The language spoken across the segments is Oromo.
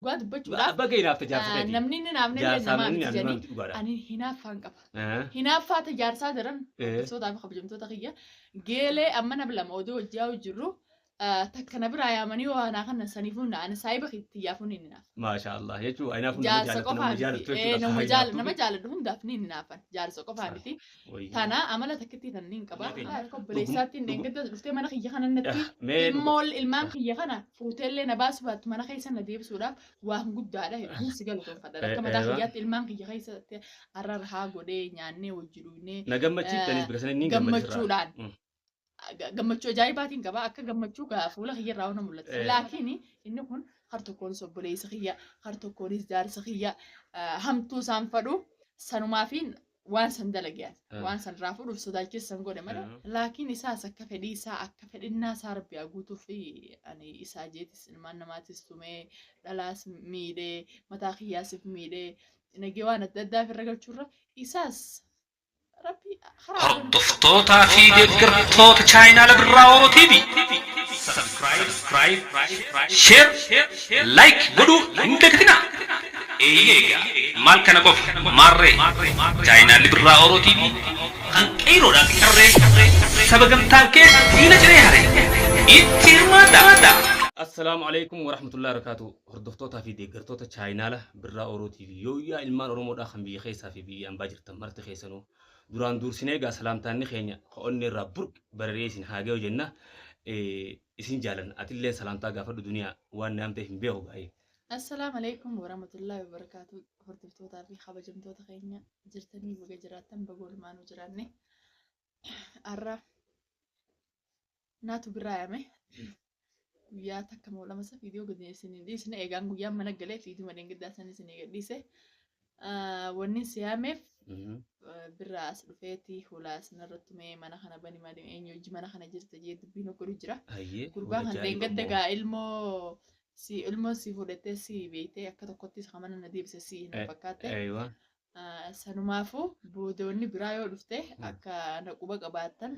Dhugaa dubbachuudhaaf Baga hinaafte jaarsa keetii. Namni inni naafne illee Jaarsaa namaa namni miti naafne jedhanii miti dhugaadha. ani hinaaffaan qaba. Eh, Hinaaffaa ta jaarsaa daran Eh. hordoftoota fi kabajamtoota kiyya geelee amma nama lama odoo hojjaa jirru takka na biraa yaamanii waa naa kana saniifuu na ani saayiba kiyyaafuu ni hinaafa. Maasha Allah jechuun hinaafuun nama Jaarsa jaallattu qofaa nama miti. jaallattu Eh, jechuudha. Nama jaal- nama jaalladhu hundaaf ni hinaafan. Jaarsa qofaa miti. Tana amala takkittii tan niin qaba. Keenya. Akka obboleessaatti hin Dhugum- deeggadda dhuftee mana kiyya kana natti Mee dhuga- immoo ilmaan kiyya kana fuuteellee na baasu baattu mana keessa na deebisuudhaaf waan guddaadha hedduun si galatoonfadha. Akka mataa Eewa. kiyyaatti ilmaan kiyya keessatti har'a haa godhee nyaannee wajji dhugnee Na gammachiiftanis bika sana inni gammachiirraa. Gammachuudhaan. Gammachuu ajaa'ibaatiin qaba. Akka gammachuu gaa fuula kiyya irraa na mul'ata. Laakiin inni kun har tokkoonis obboleessa kiyya, har tokkoonis jaarsa kiyya, hamtuu isaan fadhu sanumaa fi waan san dalage waan san irraa fuudhuuf sodaachisan godhe malee. Laakiin isaas akka fedhii isaa akka fedhinnaa isaa rabbi haa guutuuf ani isaa jeetis ilmaan namaatis tumee dhalaas miidhee mataa kiyyaasif miidhee nagee waan adda addaa irra galchuurra isaas rabbi karaa Hordoftootaa fi deeggartoota chaayinaala Birraa Oro TV. Subscribe, share, like godhuu hin dagatinaa. Eeyyee egaa maal kana qofa maarree chaayinaalli Birraa Oro TV kan qeeyroodhaan qarree saba gamtaan kee diina ciree hare itti hirmaadhaa. Assalaamu alaikum warahmatullahi wabarakatuh. Hordoftootaa fi deeggartoota chaayinaala Birraa Oro TV yooyyaa ilmaan Oromoodhaa kan biyya keessaa fi biyya ambaa jirtan marti keessanuu duraan dursinee egaa salaamtaanni keenya onnee irraa burq bararee isin haa ga'u jenna. Isin jaalanna. Atillee salaamtaa gaafadhu duniyaa waan naam ta'eef hin beeku gaa'ee. Assalaamu alaikum warahmatullahi wabarakatuh. Hordoftootaa fi kabajamtoota keenya jirtanii baga jiraattan baga walumaanuu jiraanne. Har'a naatu biraa yaame. Guyyaa takka moo lama isa viidiyoo gadi isin hin dhiisne eegaan guyyaan mana galee viidiyoo dheengaddaa san isin gadhiise. Wanni si yaameef birraa as dhufeeti hulaa isin tumee mana kana bani maali eenyu hojii mana kana jirta jee dubbiin godhu jira. Hayyee. Gurbaa kan dheengadda gaa ilmoo si ilmoo si fudhattee si beektee akka tokkotti isa mana na deebise si hin fakkaatte. Eeywa. Sanumaafuu boodoonni biraa yoo dhufte akka na quba qabaattan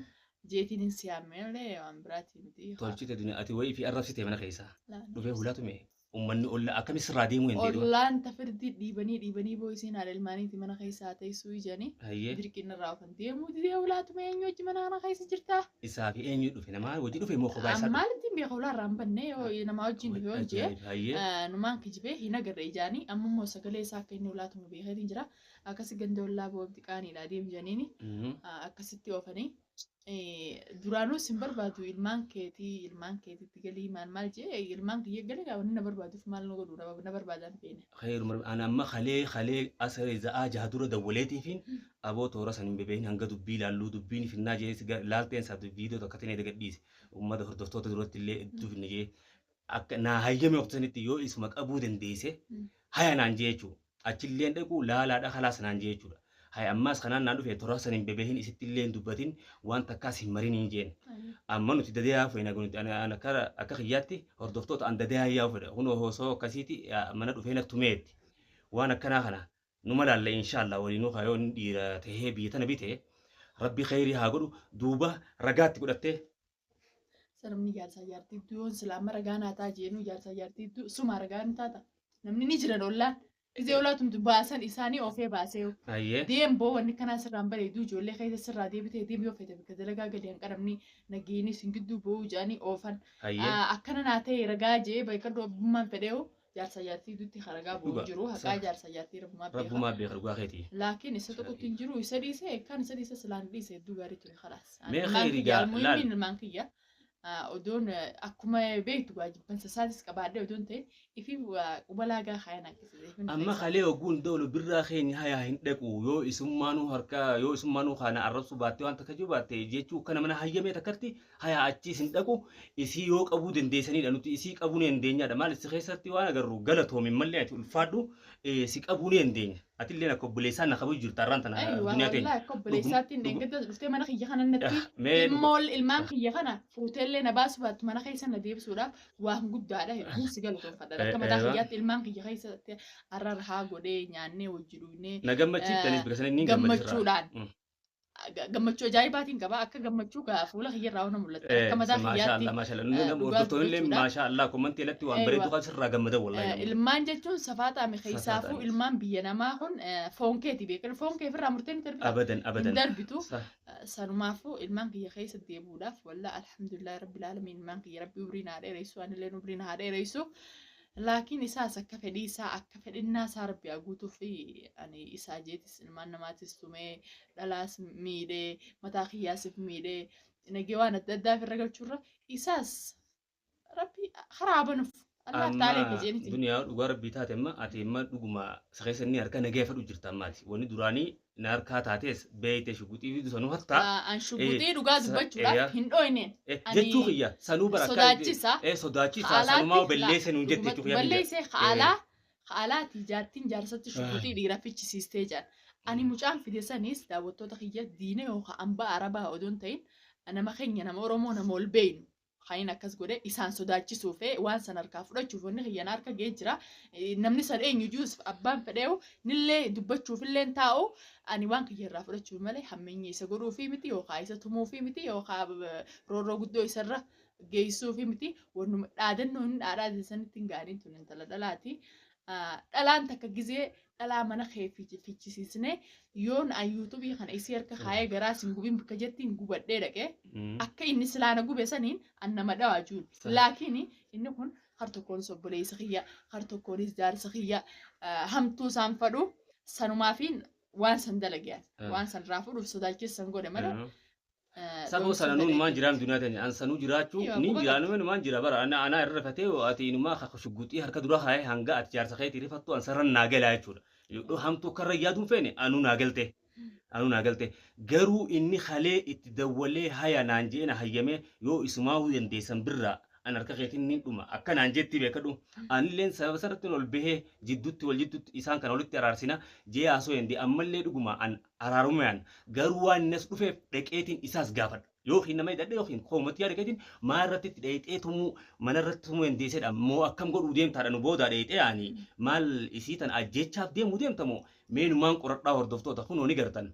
jeetiin hin siyaamne malee waan biraatii miti. Tolchite duniyaa ati wayii fi arrabsite mana keessaa. Laan Dhufee hulaa tume uummanni ollaa akkami sirraa deemuu hin deedu. Ollaan tafirdii dhiibanii dhiibanii boo isiin haadha ilmaaniiti mana keessaa teessuu ijanii Hayyee. dirqiin irraa ofan deemuu didee hulaa tume eenyu wajji mana kana keessa jirtaa? Isaa fi eenyu dhufe namaa wajji dhufe moo kophaa isaa dhufe? Maalittiin beeka hulaa irraa hin banne yoo namaa wajjin dhufe yoo jee Ajaa'ib. Hayyee. Numaan kijibee hin agarre ijaanii amma immoo sagalee isaa akka inni hulaa tumu beekeetiin jira. Akkasi ganda ollaa boobdi qaaniidha deemu janiini akkasitti oofanii. Duraanuu sin barbaadu ilmaan keetii ilmaan keetitti galii maal maal jee ilmaan kiyya galee gaa wanni na barbaaduuf maal na godhu na barbaadan beene. Khayru ana amma kalee kalee asiree za'aa jaha dura dawwaleetiifiin aboo toora san hin bebehin hanga dubbii laalluu dubbiin finnaa jee laalteen isaa viidiyoo takka ta'e gadhiise uummata hordoftoota duratti illee hedduu finne jee akka naa hayyame waqti sanitti yoo isuma qabuu dandeesse haya naan jee jechuudha. Achillee dhaqu laalaadha kalaas naan jee jechuudha. Haya ammaas kanaan naan dhufe toora san hin bebehin isitti illee hin dubbatin waan takkaas hin marin hin jeen. Amma nuti dadeeyaa feena nuti ana akka akka kiyyaatti hordoftoota an dadeeyaa yaa'u fedha kunoo osoo akkasiiti mana dhufee na tumeetti waan akkanaa kana numa laalla inshaallah waliinuu kaayoo inni dhiira tahee biyya tana bite rabbi khayrii haa godhu duuba ragaatti godhattee. Sababni jaarsaa jaartii yoon silaa amma ragaa naa ta'a jeenuu jaarsaa jaartii suma ragaa ni taata. Namni ni jiran ollaan. Izee olaa tumtu baasan isaanii oofee baasee. Hayyee. Deem boo wanni kanaa sirraan bareedu ijoollee keessa sirraa deebitee deem yoo fete bakka dalagaa gadi hin qaramni nageenyi sin gidduu boo'uu jedhanii oofan. Hayyee. Akkana naa ta'e ragaa jee bakka abbummaan fedheewu jaarsaa jaartii gidduutti ragaa boo'u Dhuga. jiru haqaa jaarsaa jaartii rabbumaa beeka. Rabbumaa beeka dhugaa keetii. Laakiin isa tokkotti hin jiru isa dhiise kan isa dhiise silaan dhiise hedduu gaarii ture khalaas. Mee khayri gaa laal. Almuhimmiin ilmaan kiyya odoon akkuma beektu waajibbansa isaatis qabaadhee odoon ta'e ifi quba laagaa kaayan akkasii. Amma kalee hogguun dawlu birraa keenya hayaa hin dhaqu yoo isummaanuu harka yoo isummaanuu kana arrabsuu baattee waan takka jiru baatte jechuu kana mana hayyamee takkatti hayaa achiis hin dhaqu isii yoo qabuu dandeessanidha nuti isii qabuu ni dandeenyaadha maal si keessatti waan agarru galatoomin mallee ati ulfaadhu si qabuu ni dandeenya atilleen akka obboleessaa na qabuu jirta arraan tana Aywa duniyaa teenya. wallahi akka obboleessaatti hin deeggadda dhuftee mana kiyya kana natti Mee dhuga- immoo ilmaan kiyya kana fuuteellee na baasu baattu mana keessa na deebisuudhaaf waan guddaadha hedduun si galatoonfadha. Akka mataa Eewa. kiyyaatti ilmaan kiyya keessatti har'a haa godhee nyaannee wajji dhugnee Na gammachiiftanis bika sana inni gammachiirraa. Gammachuudhaan. Gammachuu ajaa'ibaatiin qaba. Akka gammachuu gaa fuula kiyyarraa waan mul'ata. Akka mataa kiyyaatti. Maashaallah maashaallah. Dhugaa Hordoftoonni illee dubbachuudhaaf. maashaallah komantii irratti waan bareedu kan sirraa gammadan wallahi. Ilmaan jechuun safaaxaami keessaafuu Safaaxaami. Ilmaan biyya namaa kun foon keeti beekan. Foon kee ofirraa murtee ni darbita. Abadan Hin abadan. darbitu. Sanumaafuu ilmaan kiyya keessa deebi'uudhaaf wallaa alhamdulillahi rabbil aalamiin, ilmaan kiyya rabbi umrii naa dheeressu, anillee umrii naa dheeressu. Laakiin isaas akka fedhii isaa, akka fedhinnaa isaa rabbi haa guutuu fi ani isaa jeetis ilmaan namaatis tumee, dhalaas miidhee, mataa kiyyaasif miidhee, nagee waan adda addaa ofirra galchuurra isaas rabbi karaa banuuf Allah taalee Amma jeeniiti. duniyaa dhugaa rabbii taate, amma ati amma dhuguma isa keessa inni harka nagee fedhu jirta ammaati. Wanni duraanii na harkaa taates beeyte shuguxii fi sanuu hattaa. An shuguxii dhugaa dubbachuudhaaf hin dhoyne. Jechuu kiyya sanuu bara akka Sodaachisa. Sodaachisa sanumaa belleesse nuun jette jechuu kiyya. Balleessee haalaa haalaati jaartiin jaarsatti shuguxii dhiira fichisiistee jedhan. Ani mucaan fide sanis daawwattoota kiyya diina yookaan hambaa arabaa odoo hin ta'in, nama keenya, nama Oromoo, nama ol beeynu. Kan akkas godhe isaan sodaachisuuf waan san harkaa fudhachuuf wanni kiyyaan harka ga'ee jira. Namni san eenyu juus abbaan fedheewu nillee dubbachuuf illee taa'u, ani waan kiyya irraa fudhachuuf malee hammeenya isa godhuufi miti, yookaan isa tumuufi miti, yookaan roorroo guddoo isarra geessuufi miti. Wannuma dhaadannoo inni dhaadhaa sanitti hin gaariin tun intala dhalaati. Dhalaan takka gizee dhalaa mana kee fichisiisnee yoon an yuutuubii kana isii harka kaayee garaa sin gubin bakka jettiin gubadhee dhaqee akka inni silaana gube saniin an nama dhawaa jiru. Laakiin inni kun har tokkoonis obboleessa kiyya, har tokkoonis jaarsa kiyya, hamtuu isaan fadhu sanumaafin waan san dalageen waan san irraa fuudhuuf sodaachisan godhe malee. Saboo sana nuun maan jiraam duniyaa teenya an sanuu jiraachuu Yoo, ni quba jira nuun maan jira bara ana ana irra rifatee ati inumaa shugguxii harka dura kaayee hanga ati jaarsa keetii rifattu an sarran naa galaa jechuudha. Yoo hamtuu karra yaaduun feene anuu naa galte. Anuu naa galte. Garuu inni halee itti dawwalee haya naan jeena hayyamee yoo isumaa dandeessan birraa an harka keetiin ni dhuma akka naan jetti beekadhu. Anilleen sababa sanatti ol bahee jidduutti wal jidduutti isaan kana walitti araarsina jee haasoo hendi ammallee dhuguma an araarumayaan garuu waan inni as dhufeef dhaqeetiin isaas gaafadha. Yookiin nama hidhadhe yookiin koomatti yaada keetiin maa irratti itti dheexee tumuu mana irratti tumuu dandeessedha moo akkam godhuu deemtaadha nu booda dheexee ani maal isii tan ajjechaaf deemuu deemta moo meenumaan qoradhaa hordoftoota kunoo ni gartan.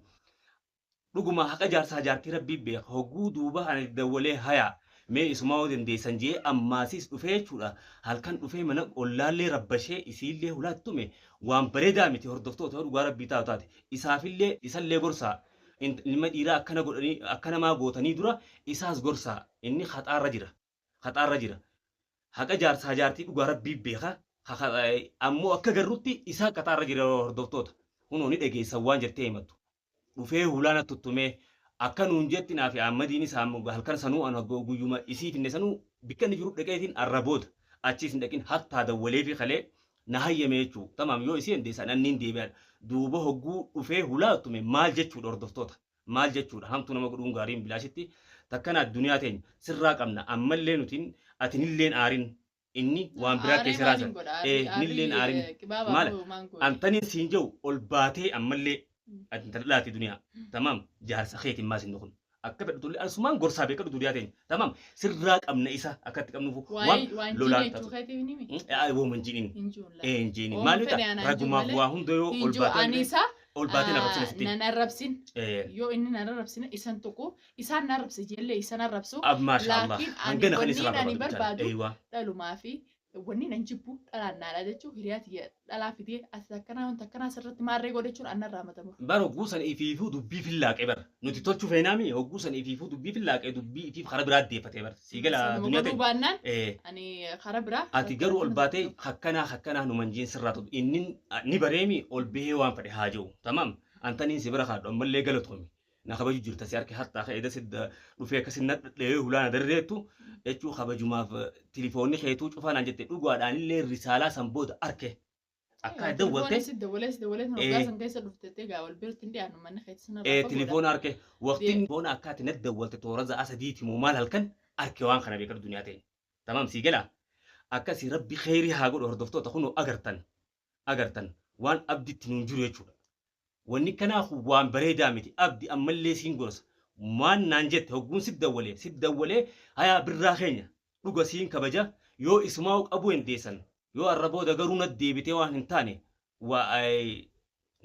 Dhuguma haqa jaarsaa jaartii rabbii beeka hogguu duuba ani dawwalee hayaa mee isumaa yoo dandeessan jee ammaasis dhufee jechuudha. Halkan dhufee mana ollaallee rabbashee isiillee hulaatti tume waan bareedaa miti hordoftoota dhugaa rabbii taatu taate. Isaafillee isallee gorsaa. Ilma dhiiraa akkana godhanii akkana maa gootanii dura isaas gorsaa, inni haxaarra jira. Haxaarra jira. Haqa jaarsaa jaartii dhugaa rabbii beeka. Ammoo akka garrutti isaa qaxaarra jira hordoftoota. Kunoo ni dhageessan waan jettee himattu. Dhufee hulaana tuttumee akka nuun jetti naa fi Ahmadiinis halkan sanuu an guyyuma isii finne sanuu bikka inni jiru dhaqeetiin arra booda achiis hin dhaqin hattaa dawwalee fi kalee na hayyame jechuu tamaam yoo isii dandeessan anniin deebi'aadha. Duuba hogguu dhufee hulaa tume maal jechuudha hordoftoota, maal jechuudha? Hamtuu nama godhuun gaariin bilaashitti takkana addunyaa teenya sirraa qabna ammallee nutiin atinilleen aarin inni waan biraa keessa raasan nilleen aarin maal antaniin siin jiru ol baatee ammallee ati intala duniyaa tamaam jaarsa keetiin maas inni kun akka fedhu asumaan gorsaa beekadhu duniyaa teenya tamaam sirraa qabna isa akkatti qabnuuf waan lolaan jechuu taatu. keetiif ni mi? Woman jiinin. Hin jiru laa. Een jiinin Ooma maal fedhe anaan jiru ragumaaf malee. waa hunda yoo Hin ol jiru baatee ani isa ol baatee na arrabsina sitti. Nan arrabsin. Yoo inni nan arrabsine isan tuqu, isaan na arrabse jeellee isan arrabsu. Ab maasha Allah Laakiin ani hangana kan wanni isirraa ani barbaadu. barbaadu Eeywa. Dhalumaa fi wanni nan jibbu dhalaan naadha jechuun hiriyaa tiyya dhalaa fidee ati akkanaa wanta akkanaa sirratti maarree godhe jechuun annarraa matamu. Bara hogguu san ifiifuu dubbii fillaaqee bara nuti tolchuu feenaami hogguu san ifiifuu dubbii fillaaqee dubbii ifiif karaa biraa deeffatee bara sii gala Sanuma duniyaa godhuu ta'e. baannaan ani karaa biraa. Ati garuu ol baatee akkanaa akkanaa nu manjiin sirraa ta'u inni ni bareemi ol bahee waan fedhe haa jiru tamaam antaniin si bira kaadhu ammallee galatoomi na kabaju jirta si harki hattaa ka'ee sidda dhufee akkasin na dhadhee hulaana darreettu jechuu kabajumaaf tilifoonni keetuu cufaa naan jette dhugaadhaan illee risaalaa san booda arke akka dawwalte. Si dawwalee si dawwalee hoggaa san keessa dhufte gaa wal biratti hin dhiyaannu manni keessa narraa fagoodha. Tilifoona arke waqtiin boona akka ati natti dawwalte toora za'a sadiiti moo maal halkan arke waan kana beekadu duniyaa ta'e tamaam sii gala akkasii rabbi kheyrii haa godhu hordoftoota kunoo agartan agartan waan abditti nuun jiru jechuudha. Wanni kanaaf waan bareedaa miti abdi ammallee siin gorsa waan naan jette hogguun sit dawwalee sit dawwalee hayaa birraa keenya dhuga siin kabaja yoo isumaa qabuu hin deessan yoo arra booda garuu nat deebitee waan hin taane waa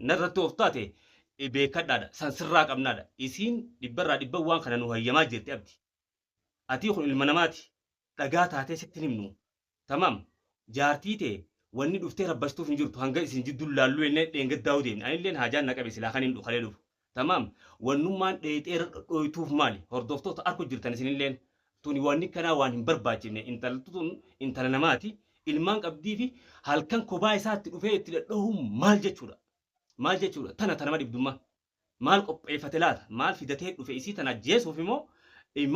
narratti of taate Beekadhaadha. San sirraa qabnaadha. Isiin dhibbarraa dhibban waan kana nu hayyamaa jirti abdi. Atii kun ilma namaati. Dhagaa taatee sitti hin himnu. Tamaam. Jaartii tee wanni dhuftee rabbashtuuf hin jirtu hanga isin jidduu laalluu jennee dheengaddaa'uu deemne. Anilleen haajaan na qabe silaa kan hin dhukalee dhufu. Tamaam. Wannummaan dheexee irra dhodhooytuuf maali? Hordoftoota arku jirtan isinilleen. Tuni wanni kanaa waan hin barbaachifne. Intalti tun intala namaati. Ilmaan qabdii fi halkan kophaa isaatti dhufee itti dhadhahuun maal jechuudha? Maal jechuudha? Tana tana nama dhibdummaa. Maal qopheeffate laata? Maal fidatee dhufe isii tana ajjeesuuf immoo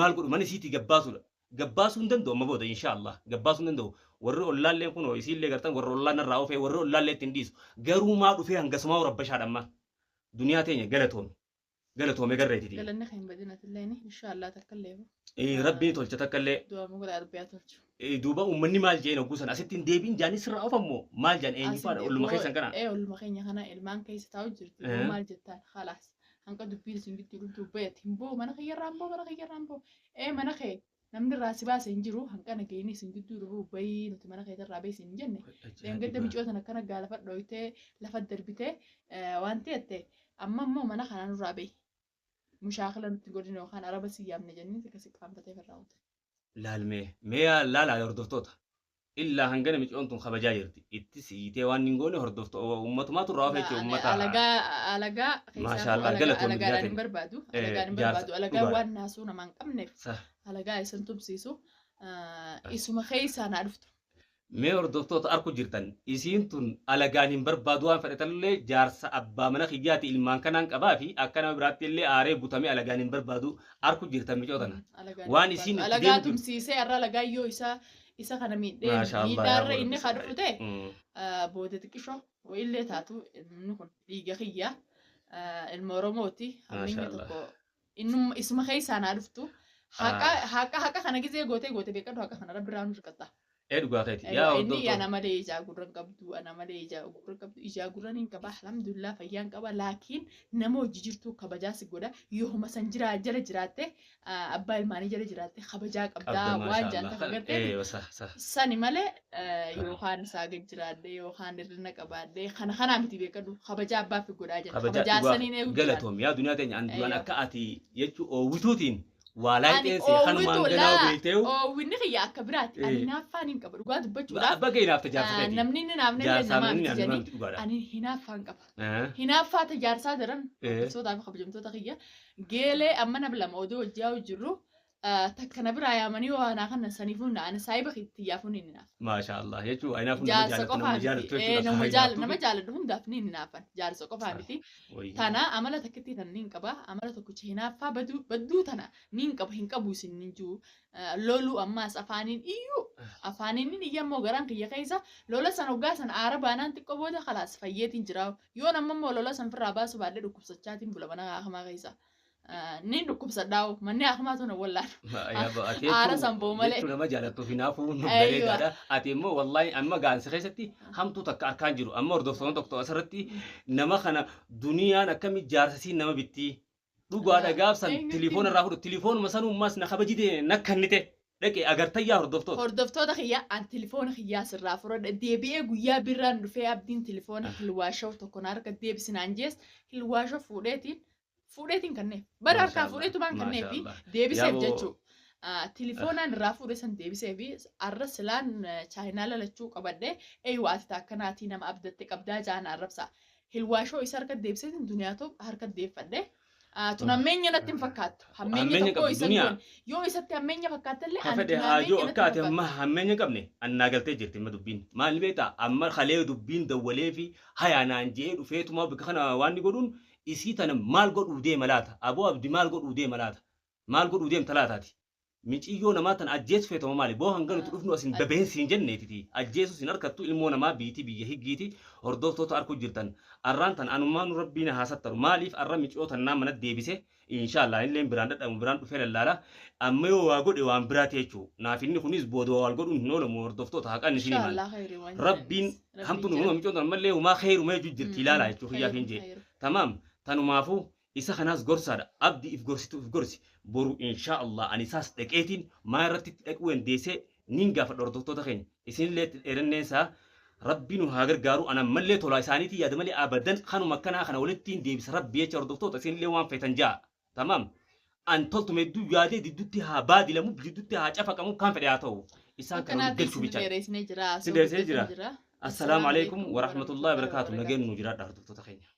maal godhu mana isiitii gabbaasuudha. Gabbaasuu hin danda'u amma booda insha Allah. Gabbaasuu hin danda'u. Warri ollaalleen kunoo isiillee gartan warri ollaan narraa oofee warri ollaallee ittiin dhiisu. Garuu maa dhufee hangasumaa rabbashaadha amma. Duniyaa teenya galatoomi. Galatoome garreetiti. Galanni kan hin badin atilleen inshaallah takka illee. Rabbiin tolcha takka illee. Du'a muka Rabbiyaa tolchu. Duuba uummanni maal jeen hogguu sana asitti hin deebiin jaanii sirraa oofammoo maal jaan eenyufaadha olluma keessan kana. Olluma keenya kana ilmaan keessa taa'u jirti. Maal jettaan khalaas. Hanqa dubbiin isin gidduu dhuftu bayat hin boo mana kiyyarraa hin boo mana kiyyarraa hin boo. Mana kee namni irraa si baase hin jiru hanqa nageenyi isin gidduu dhufu bayii nuti mana keetirraa bayii isin hin jenne. Dheengadda micoota akkana gaalafa dhoytee lafa darbitee waan ta'e amma immoo mana kana nurraa bayi. Mushaakila nutti godhin yookaan araba si yaamne jennee akkasi qaanfatee firraa ute. Laalmee mee laalaa hordoftoota. Illaa hangana micoon tun kabajaa jirti. Itti siitee waan hin goone hordoftoota uummatumaatu irraa oofee jechuudha uummata. Alagaa alagaa Maashaallah, galatoomii alagaadhaan hin jaateen. barbaadu. Alagaan hin Jaarsa barbaadu. Alagaa dhugaadha. waan naasuu namaa hin qabneef alagaa isan tumsiisu isuma keessaa naa dhuftu. Mee hordoftoota arku jirtan isiin tun alagaan hin barbaadu waan fedhatanillee jaarsa abbaa mana kiyyaati ilmaan kanaan qabaa fi akka nama biraatti illee aaree butamee alagaan hin barbaadu arku jirtan micoo tana. Alagaan Waan hin isiin barbaadu. itti Alagaa deemtu- tumsiisee har'a alagaa yoo isa kana miidhee Maashaallah yaa miidhaarra rabbi inni haa dhufu ta'e booda xiqqishoo illee taatu inni kun dhiiga kiyya ilma Oromooti hamminni Maashaallah. tokko innuma isuma keessaa naa dhuftu haqa haqa haqa kana gizee gootee gootee beekadhu haqa kana rabbi irraa nu hirqatta. Dhugaa keeti. Yaa Inni hordoftoota. ana malee ijaa gurra hin qabdu ana malee ijaa gurra hin qabdu ijaa gurra hin qaba alhamdulillah fayyaan qaba laakiin nama hojii jirtu kabajaa si godha yoo homa san jira jala jiraatte abbaa ilmaanii jala jiraatte kabajaa qabdaa Qabda waan maashaallah. jaanta agartee Sa. sani malee yookaan isaa gad jiraadhe yookaan hir'ina qabaadhe kana kanaa miti beekadhu kabajaa abbaa fi godhaa jira Kabajaa kabajaa dhugaa saniin eegu jiraadha. galatoom yaa duniyaa teenya an duraan Eeyyo. akka ati jechuu oowwituutiin waa Ani laayixeen see kanumaan oowwitu ganaa laa beekteewu oowwinni kiyya akka biraatti ani hinaaffaan hin qaba dhugaa dubbachuudhaaf abba ga'e naaf tajaajila keeti. namni inni naaf namni Jaarsaa namaa namni miti naaf jedhanii miti dhugaadha. ani hinaaffaan qaba. Hinaaffaa tajaarsaa jiran hordoftoota fi kabajamtoota kiyya geelee amma nama lama odoo hojjaa jirru takka na biraa yaamanii yoo anaa kana saniifuu na ani saayiba kiyyaafuun hin hinaafa. Maashaallah jechuun ayinaaf nama Jaarsa jaallattu qofaa nama jaallattu miti. jechuudha. Nama nama jaalladhu hundaaf ni hinaafan. Jaarsa qofaa miti. Tana amala takkitti tan ni qaba. Amala tokkicha hinaaffaa badduu tana ni qaba hin qabu isin hin jiru. Loluu ammaas afaaniin iyyuu afaaniin ni iyya immoo garaan kiyya keessa lola san hoggaa san aara baanaan xiqqoo booda khalaas fayyeetiin jira. Yoo nama immoo lola san firraa baasu baadhee dhukkubsachaatiin bula mana haakamaa keessa. Ni dhukkubsadhaa'u manni haakamaa tun wallaan. Aara san boo malee. Jechuun nama jaallattuuf hinaafuu nu Eeywa. bareedaadha. Ati immoo wallaahi amma gaansa keessatti hamtuu takka akkaan jiru. Amma hordoftoonni tokko asirratti nama kana duniyaan akkami jaarsasiin nama bittii. Dhugaadha gaafsan Eenyutti tilifoona irraa fudhu tilifoonuma sanummaas na kabajite na kennite dhaqe agartayyaa hordoftoota. Hordoftoota kiyya an tilifoona kiyyaa sirraa fudhadhe deebi'ee guyyaa birraan dhufee abdiin tilifoona hilwaashoo tokko na harka deebisinaan jees hilwaashoo fuudheetiin kanneef bara harkaa Maashaallah, fuudheetumaan kanneefi maashaallah. deebiseef Yaaboo- jechuu. Tilifoonaan irraa fuudhe san deebiseefi arra silaan chaayinaa lalachuu qabadhe eeyyu ati akkanaatii nama abdatte qabdaa jaan arrabsa. Hilwaashoo isa harka deebiseetiin duniyaatoo harka deeffadhe. Tun hammeenya natti hin fakkaattu. Hammeenya Hammeenya tokko qabdu isa duniyaa. goone. Yoo isatti hammeenya fakkaattellee Ka ani fedhe tun haajoo hammeenya akka natti ati hin amma fakkaattu. hammeenya hin qabne annaa galtee jirti amma dubbiin. Maal beektaa amma kalee dubbiin dawwalee fi hayaanaan je'ee dhufeetuma bakka kana waan inni godhuun isii tana maal godhuu deema laata? Aboo abdi maal godhuu deema laata? Maal godhuu deemta laataati? Miciyyoo namaa tana ajjeesu feetama maali? Boo hanga nuti dhufnu asin babeensi hin jenneetiti. Ajjeesus hin harkattu ilmoo namaa biitii biyya higgiiti hordoftoota arkuu jirtan. Arraan tan anumaan nu rabbiin haa sattaru. Maaliif arra miciyoo tannaa mana deebise? Inshaallah illeen biraan dhadhamu biraan dhufee lallaala. Amma yoo waa godhe waan biraati jechuu. Naaf inni kunis booda waa wal godhuun hin oolamu hordoftoota haqan isin himan. Inshaallah khayri waan Rabbiin jedhanis. hamtuun Rabbiin uumama micoon tan ammallee humaa khayrumaa jechuu jirti ilaalaa jechuu kiyyaaf hin jee. Khayru. Tamaam tanumaafuu isa kanaas gorsaadha. Abdi if gorsitu if gorsi. Boru inshaallah ani isaas dhaqeetiin maa irratti itti dhaquu dandeessee niin gaafadha hordoftoota keenya. Isinillee itti dheeranneen isaa Rabbi nu haa gargaaru. Ana ammallee tolaa isaaniitii yaada malee abadan kanuma akkanaa kana walitti hin deebisa Rabbi jecha. Hordoftoota, isinillee waan feetan ja'a. Tamaam. An toltume hedduu yaadee diddutti haa baadilamu, diddutti haa cafaqamu, kan fedhe haa ta'u. Isaan kana walitti Akkanaatiin galchuu isin bicha. dheeressinee jira. Isin dheeressinee jira. Assalaamu alaikum warahmatullahi wabarakatuh. Nageen nu jiraadha, hordoftoota keenya.